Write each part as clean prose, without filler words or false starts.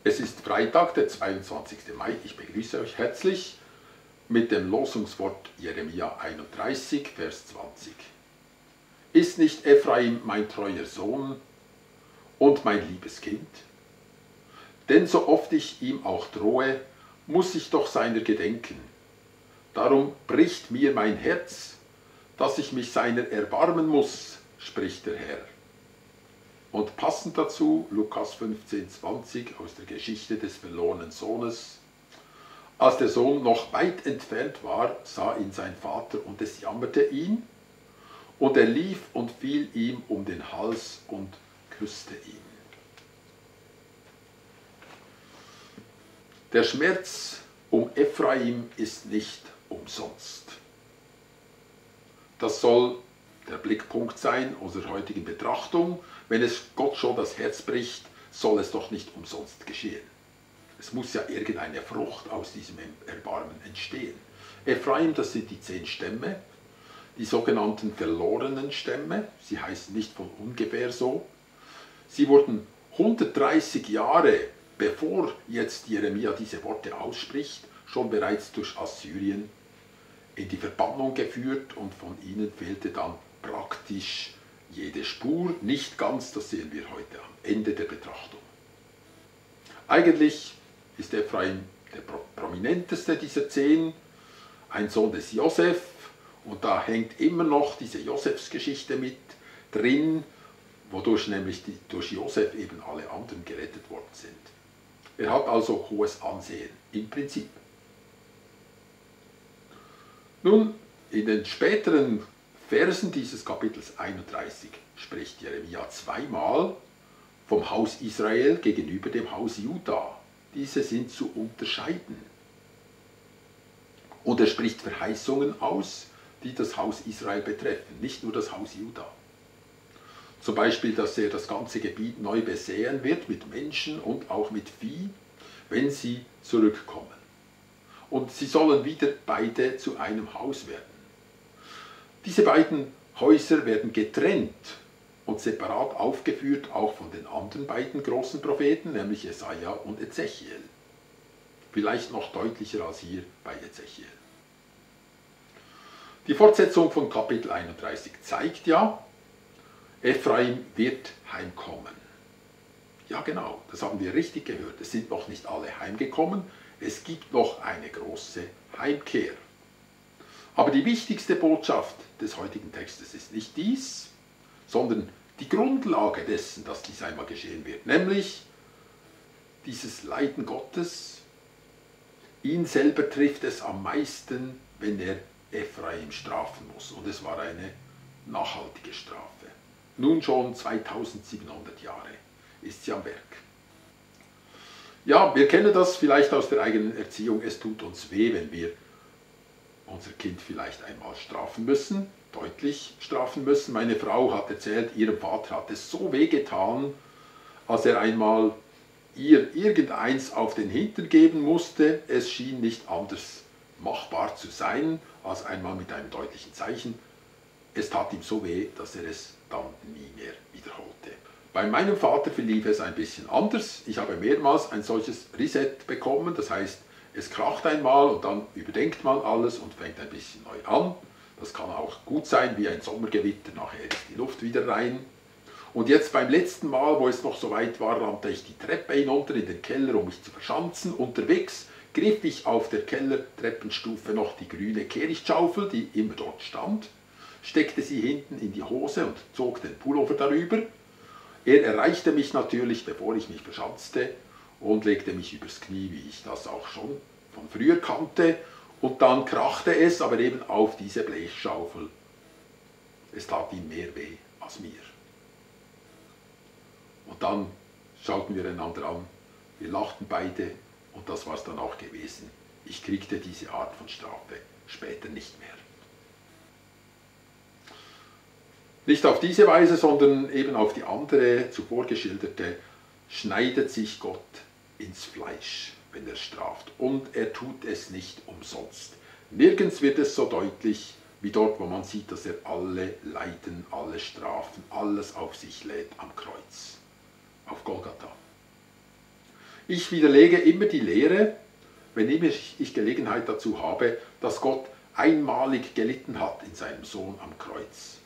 Es ist Freitag, der 22. Mai. Ich begrüße euch herzlich mit dem Losungswort Jeremia 31, Vers 20. Ist nicht Ephraim mein treuer Sohn und mein liebes Kind? Denn so oft ich ihm auch drohe, muss ich doch seiner gedenken. Darum bricht mir mein Herz, dass ich mich seiner erbarmen muss, spricht der Herr. Und passend dazu Lukas 15,20 aus der Geschichte des verlorenen Sohnes. Als der Sohn noch weit entfernt war, sah ihn sein Vater und es jammerte ihn. Und er lief und fiel ihm um den Hals und küsste ihn. Der Schmerz um Ephraim ist nicht umsonst. Das soll der Blickpunkt sein unserer heutigen Betrachtung. Wenn es Gott schon das Herz bricht, soll es doch nicht umsonst geschehen. Es muss ja irgendeine Frucht aus diesem Erbarmen entstehen. Ephraim, das sind die 10 Stämme, die sogenannten verlorenen Stämme. Sie heißen nicht von ungefähr so. Sie wurden 130 Jahre, bevor jetzt Jeremia diese Worte ausspricht, schon bereits durch Assyrien in die Verbannung geführt und von ihnen fehlte dann praktisch jede Spur, nicht ganz, das sehen wir heute am Ende der Betrachtung. Eigentlich ist Ephraim der prominenteste dieser 10, ein Sohn des Josef, und da hängt immer noch diese Josefsgeschichte mit drin, wodurch nämlich durch Josef eben alle anderen gerettet worden sind. Er hat also hohes Ansehen, im Prinzip. Nun, in den späteren Versen dieses Kapitels 31 spricht Jeremia zweimal vom Haus Israel gegenüber dem Haus Juda. Diese sind zu unterscheiden. Und er spricht Verheißungen aus, die das Haus Israel betreffen, nicht nur das Haus Juda. Zum Beispiel, dass er das ganze Gebiet neu besäen wird mit Menschen und auch mit Vieh, wenn sie zurückkommen. Und sie sollen wieder beide zu einem Haus werden. Diese beiden Häuser werden getrennt und separat aufgeführt, auch von den anderen beiden großen Propheten, nämlich Jesaja und Ezechiel. Vielleicht noch deutlicher als hier bei Ezechiel. Die Fortsetzung von Kapitel 31 zeigt ja, Ephraim wird heimkommen. Ja genau, das haben wir richtig gehört. Es sind noch nicht alle heimgekommen. Es gibt noch eine große Heimkehr. Aber die wichtigste Botschaft des heutigen Textes ist nicht dies, sondern die Grundlage dessen, dass dies einmal geschehen wird, nämlich dieses Leiden Gottes. Ihn selber trifft es am meisten, wenn er Ephraim strafen muss. Und es war eine nachhaltige Strafe. Nun schon 2700 Jahre ist sie am Werk. Ja, wir kennen das vielleicht aus der eigenen Erziehung. Es tut uns weh, wenn wir unser Kind vielleicht einmal strafen müssen, deutlich strafen müssen. Meine Frau hat erzählt, ihrem Vater hat es so weh getan, als er einmal ihr irgendeins auf den Hintern geben musste. Es schien nicht anders machbar zu sein, als einmal mit einem deutlichen Zeichen. Es tat ihm so weh, dass er es dann nie mehr wiederholte. Bei meinem Vater verlief es ein bisschen anders. Ich habe mehrmals ein solches Reset bekommen, das heißt, es kracht einmal und dann überdenkt man alles und fängt ein bisschen neu an. Das kann auch gut sein, wie ein Sommergewitter, nachher ist die Luft wieder rein. Und jetzt beim letzten Mal, wo es noch so weit war, rannte ich die Treppe hinunter in den Keller, um mich zu verschanzen. Unterwegs griff ich auf der Kellertreppenstufe noch die grüne Kehrichtschaufel, die immer dort stand, steckte sie hinten in die Hose und zog den Pullover darüber. Er erreichte mich natürlich, bevor ich mich verschanzte, und legte mich übers Knie, wie ich das auch schon von früher kannte. Und dann krachte es aber eben auf diese Blechschaufel. Es tat ihm mehr weh als mir. Und dann schauten wir einander an, wir lachten beide und das war es dann auch gewesen. Ich kriegte diese Art von Strafe später nicht mehr. Nicht auf diese Weise, sondern eben auf die andere, zuvor geschilderte, schneidet sich Gott ins Fleisch, wenn er straft. Und er tut es nicht umsonst. Nirgends wird es so deutlich wie dort, wo man sieht, dass er alle Leiden, alle Strafen, alles auf sich lädt am Kreuz, auf Golgatha. Ich widerlege immer die Lehre, wenn immer ich Gelegenheit dazu habe, dass Gott einmalig gelitten hat in seinem Sohn am Kreuz,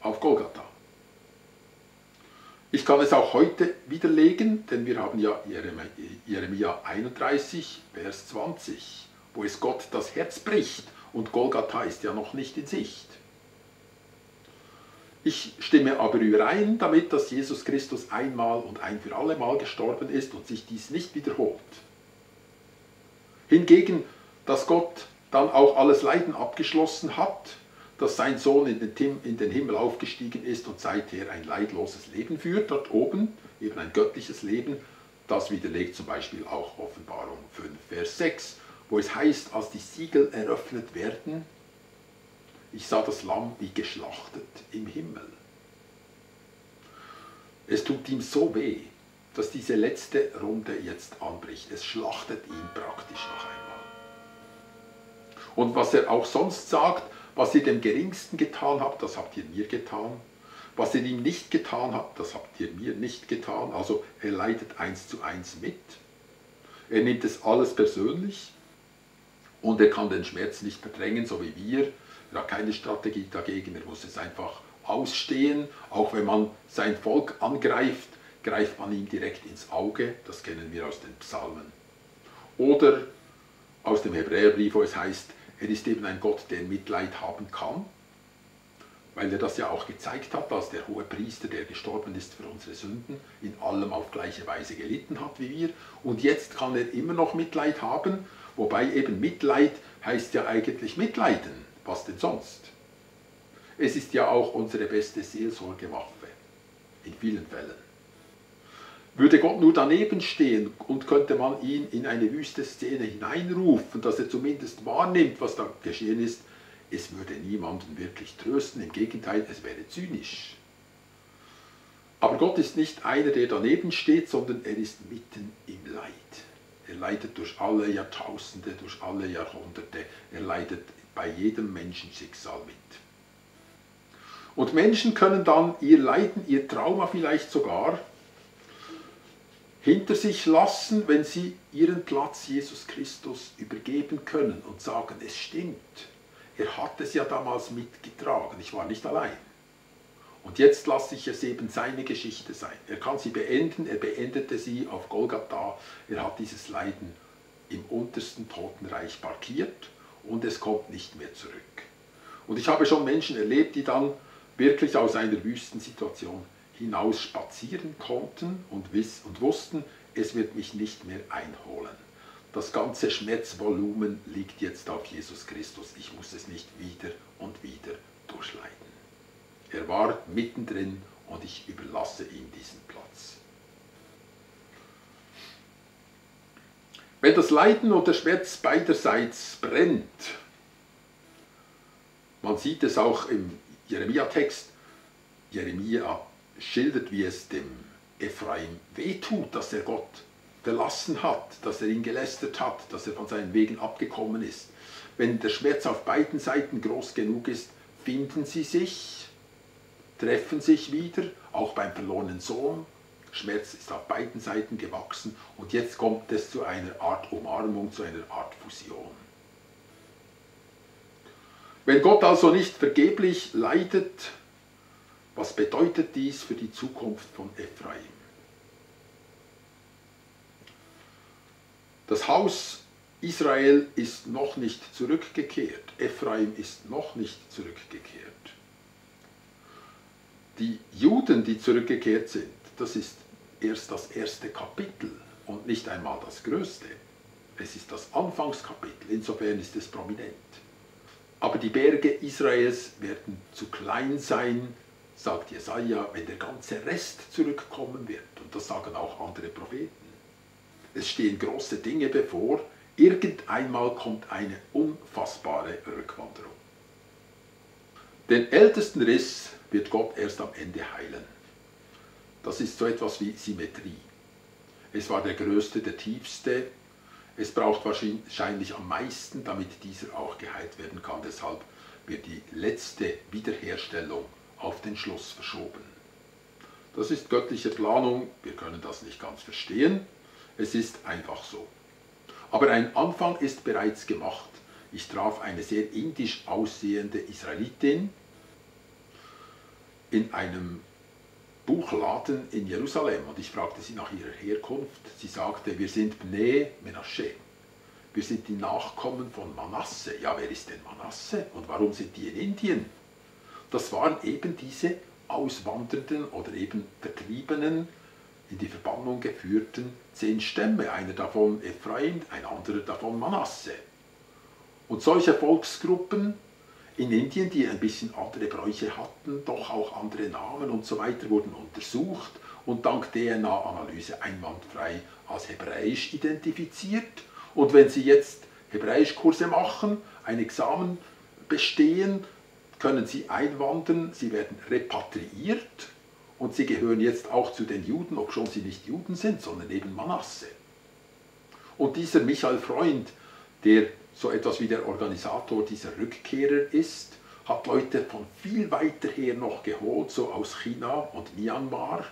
auf Golgatha. Ich kann es auch heute widerlegen, denn wir haben ja Jeremia 31, Vers 20, wo es Gott das Herz bricht und Golgatha ist ja noch nicht in Sicht. Ich stimme aber überein damit, dass Jesus Christus einmal und ein für alle Mal gestorben ist und sich dies nicht wiederholt. Hingegen, dass Gott dann auch alles Leiden abgeschlossen hat, dass sein Sohn in den Himmel aufgestiegen ist und seither ein leidloses Leben führt, dort oben, eben ein göttliches Leben, das widerlegt zum Beispiel auch Offenbarung 5, Vers 6, wo es heißt, als die Siegel eröffnet werden, ich sah das Lamm wie geschlachtet im Himmel. Es tut ihm so weh, dass diese letzte Runde jetzt anbricht. Es schlachtet ihn praktisch noch einmal. Und was er auch sonst sagt, was ihr dem Geringsten getan habt, das habt ihr mir getan. Was ihr ihm nicht getan habt, das habt ihr mir nicht getan. Also er leidet 1:1 mit. Er nimmt es alles persönlich und er kann den Schmerz nicht verdrängen, so wie wir. Er hat keine Strategie dagegen, er muss es einfach ausstehen. Auch wenn man sein Volk angreift, greift man ihm direkt ins Auge. Das kennen wir aus den Psalmen. Oder aus dem Hebräerbrief, wo es heißt, er ist eben ein Gott, der Mitleid haben kann, weil er das ja auch gezeigt hat, als der hohe Priester, der gestorben ist für unsere Sünden, in allem auf gleiche Weise gelitten hat wie wir. Und jetzt kann er immer noch Mitleid haben, wobei eben Mitleid heißt ja eigentlich Mitleiden. Was denn sonst? Es ist ja auch unsere beste Seelsorgewaffe, in vielen Fällen. Würde Gott nur daneben stehen und könnte man ihn in eine wüste Szene hineinrufen, dass er zumindest wahrnimmt, was da geschehen ist, es würde niemanden wirklich trösten, im Gegenteil, es wäre zynisch. Aber Gott ist nicht einer, der daneben steht, sondern er ist mitten im Leid. Er leidet durch alle Jahrtausende, durch alle Jahrhunderte, er leidet bei jedem Menschenschicksal mit. Und Menschen können dann ihr Leiden, ihr Trauma vielleicht sogar hinter sich lassen, wenn sie ihren Platz Jesus Christus übergeben können und sagen, es stimmt, er hat es ja damals mitgetragen, ich war nicht allein. Und jetzt lasse ich es eben seine Geschichte sein. Er kann sie beenden, er beendete sie auf Golgatha, er hat dieses Leiden im untersten Totenreich parkiert und es kommt nicht mehr zurück. Und ich habe schon Menschen erlebt, die dann wirklich aus einer Wüstensituation hinaus spazieren konnten und wussten, es wird mich nicht mehr einholen. Das ganze Schmerzvolumen liegt jetzt auf Jesus Christus. Ich muss es nicht wieder und wieder durchleiden. Er war mittendrin und ich überlasse ihm diesen Platz. Wenn das Leiden und der Schmerz beiderseits brennt, man sieht es auch im Jeremia-Text, Jeremia schildert, wie es dem Ephraim wehtut, dass er Gott verlassen hat, dass er ihn gelästert hat, dass er von seinen Wegen abgekommen ist. Wenn der Schmerz auf beiden Seiten groß genug ist, finden sie sich, treffen sich wieder, auch beim verlorenen Sohn. Schmerz ist auf beiden Seiten gewachsen und jetzt kommt es zu einer Art Umarmung, zu einer Art Fusion. Wenn Gott also nicht vergeblich leidet, was bedeutet dies für die Zukunft von Ephraim? Das Haus Israel ist noch nicht zurückgekehrt. Ephraim ist noch nicht zurückgekehrt. Die Juden, die zurückgekehrt sind, das ist erst das erste Kapitel und nicht einmal das größte. Es ist das Anfangskapitel, insofern ist es prominent. Aber die Berge Israels werden zu klein sein, sagt Jesaja, wenn der ganze Rest zurückkommen wird. Und das sagen auch andere Propheten. Es stehen große Dinge bevor. Irgendeinmal kommt eine unfassbare Rückwanderung. Den ältesten Riss wird Gott erst am Ende heilen. Das ist so etwas wie Symmetrie. Es war der größte, der tiefste. Es braucht wahrscheinlich am meisten, damit dieser auch geheilt werden kann. Deshalb wird die letzte Wiederherstellung auf den Schluss verschoben. Das ist göttliche Planung, wir können das nicht ganz verstehen. Es ist einfach so. Aber ein Anfang ist bereits gemacht. Ich traf eine sehr indisch aussehende Israelitin in einem Buchladen in Jerusalem und ich fragte sie nach ihrer Herkunft. Sie sagte, wir sind Bnei Menashe. Wir sind die Nachkommen von Manasse. Ja, wer ist denn Manasse und warum sind die in Indien? Das waren eben diese Auswandernden oder eben Vertriebenen, in die Verbannung geführten 10 Stämme. Einer davon Ephraim, ein anderer davon Manasse. Und solche Volksgruppen in Indien, die ein bisschen andere Bräuche hatten, doch auch andere Namen und so weiter, wurden untersucht und dank DNA-Analyse einwandfrei als hebräisch identifiziert. Und wenn Sie jetzt Hebräischkurse machen, ein Examen bestehen, können Sie einwandern, Sie werden repatriiert und Sie gehören jetzt auch zu den Juden, obschon Sie nicht Juden sind, sondern eben Manasse. Und dieser Michael Freund, der so etwas wie der Organisator dieser Rückkehrer ist, hat Leute von viel weiter her noch geholt, so aus China und Myanmar.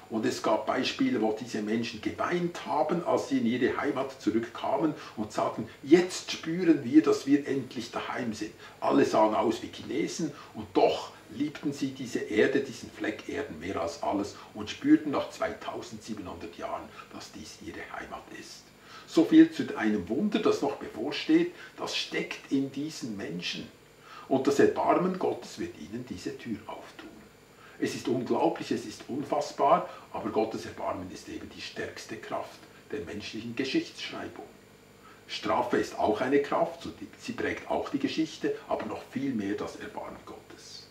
Und es gab Beispiele, wo diese Menschen geweint haben, als sie in ihre Heimat zurückkamen und sagten, jetzt spüren wir, dass wir endlich daheim sind. Alle sahen aus wie Chinesen und doch liebten sie diese Erde, diesen Fleck Erden mehr als alles und spürten nach 2700 Jahren, dass dies ihre Heimat ist. So viel zu einem Wunder, das noch bevorsteht, das steckt in diesen Menschen. Und das Erbarmen Gottes wird ihnen diese Tür auftun. Es ist unglaublich, es ist unfassbar, aber Gottes Erbarmen ist eben die stärkste Kraft der menschlichen Geschichtsschreibung. Strafe ist auch eine Kraft, sie prägt auch die Geschichte, aber noch viel mehr das Erbarmen Gottes.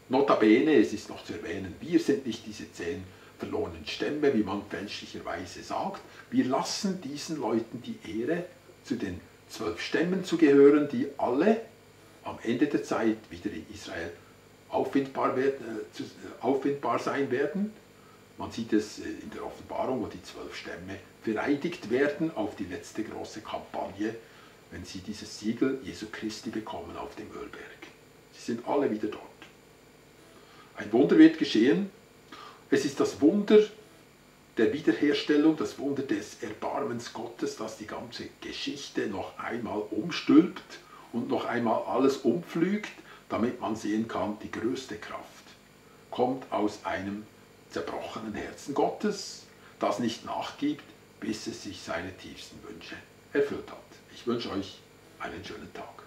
Notabene, es ist noch zu erwähnen, wir sind nicht diese 10 verlorenen Stämme, wie man fälschlicherweise sagt. Wir lassen diesen Leuten die Ehre, zu den 12 Stämmen zu gehören, die alle am Ende der Zeit wieder in Israel auffindbar sein werden. Man sieht es in der Offenbarung, wo die 12 Stämme vereidigt werden auf die letzte große Kampagne, wenn sie dieses Siegel Jesu Christi bekommen auf dem Ölberg. Sie sind alle wieder dort. Ein Wunder wird geschehen. Es ist das Wunder der Wiederherstellung, das Wunder des Erbarmens Gottes, das die ganze Geschichte noch einmal umstülpt und noch einmal alles umpflügt, damit man sehen kann, die größte Kraft kommt aus einem zerbrochenen Herzen Gottes, das nicht nachgibt, bis es sich seine tiefsten Wünsche erfüllt hat. Ich wünsche euch einen schönen Tag.